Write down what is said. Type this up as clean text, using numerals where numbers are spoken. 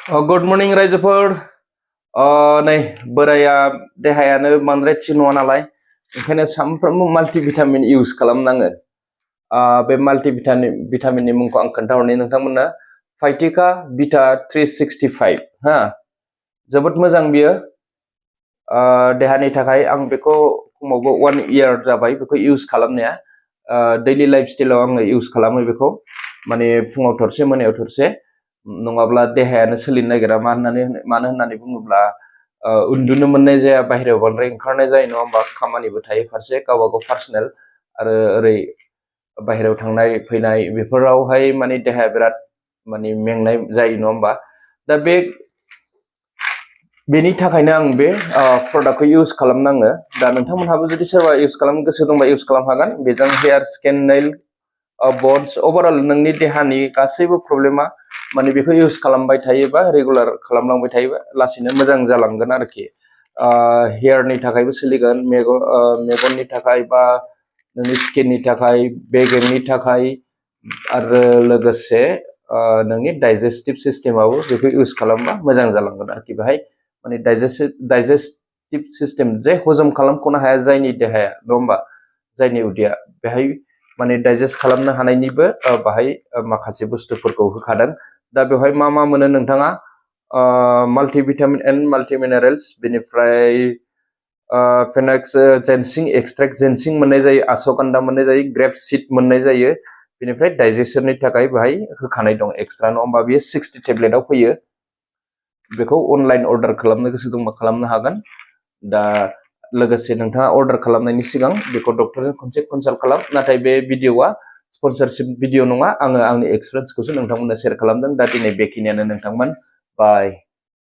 Good morning, रायजोफोर नै बोराया देहायानो बांद्राय थिग नङा नालाय ओंखायनो सानफ्रोमबो माल्टिभिटामिन इउज खालामनाङो बे माल्टिभिटामिननि मुंखौ आं खोन्थाहरनि नोंथांमोननो फाइटिका बिटा 365 हा जोबोद मोजां बियो देहानि थाखाय आं बेखौ खमावबो 1 year जाबाय बेखौ इउज खालामनाया दैलि लाइफ स्टाइलाव आङो इउज खालामो बेखौ माने फुङाव थरसे मोनायाव थरसे नङाब्ला देहायानो सोलिनो नागिरा मानो होननानै बुङोब्ला उन्दुनो मोननाय जाया बाहेरायाव बांद्राय ओंखारनाय जायो नङा होमबा खामानिबो थायो फारसे गावबागाव पार्सनेल आरो ओरै बाहेरायाव थांनाय फैनाय बेफोरावहाय माने देहाया बिराद माने मेंनाय जायो नङा होमबा दा बेनि थाखायनो आं बे प्रडाक्टखौ इउज खालामनाङो दा नोंथांमोनहाबो जुदि सोरबा इउज खालामनो गोसो दंबा इउज खालामनो हागोन बेजों hair skin nail bones overall नोंनि देहानि गासैबो प्रब्लेमा माने बेखौ इउज खालामबाय थायोबा रेगुलार खालामलांबाय थायोबा लासैनो मोजां जालांगोन आरोखि हेयारनि थाखायबो सोलिगोन मेगननि थाखाय बा नोंनि स्किननि थाखाय बेगेंनि थाखाय आरो लोगोसे नोंनि डाइजेस्टिभ सिस्टेमाबो बेखौ इउज खालामबा मोजां जालांगोन आरोखि बेहाय माने डाइजेस्टिभ सिस्टेम जे हजम खालामख'नो हाया जायनि देहाया नङा होमबा जायनि उदैया बेहाय माने डाइजेस्ट खालामनो हानायनिबो बाहाय माखासे बुस्थुफोरखौ होखादों दा बेवहाय मा मोनो नोंथाङा माल्टिभिटामिन एन्ड माल्टिमिनारेल्स बेनिफ्राय फेनेक्स जेनसिं एक्सट्रेक्ट जेनसिं मोननाय जायो आश्वगंधा मोननाय जायो ग्रेप सीड मोननाय जायो बेनिफ्राय डाइजेशननि थाखाय बेहाय होखानाय दं एक्सट्रा नङा होमबा बेयो 60 टेब्लेटआव फैयो बेखौ अनलाइन अर्डार खालामनो गोसो दंबा खालामनो हागोन दा लोगोसे नोंथाङा अर्डार खालामनायनि सिगां बेखौ डक्टरजों खनसे कनसाल्ट खालाम नाथाय बे भिडिअआ स्पन्सरशिप भिडिअ नङा आङो आंनि एक्सपिरियेन्सखौसो नोंथांमोननो शेयार खालामदों दा दिनै बेखिनियानो नोंथांमोन बाय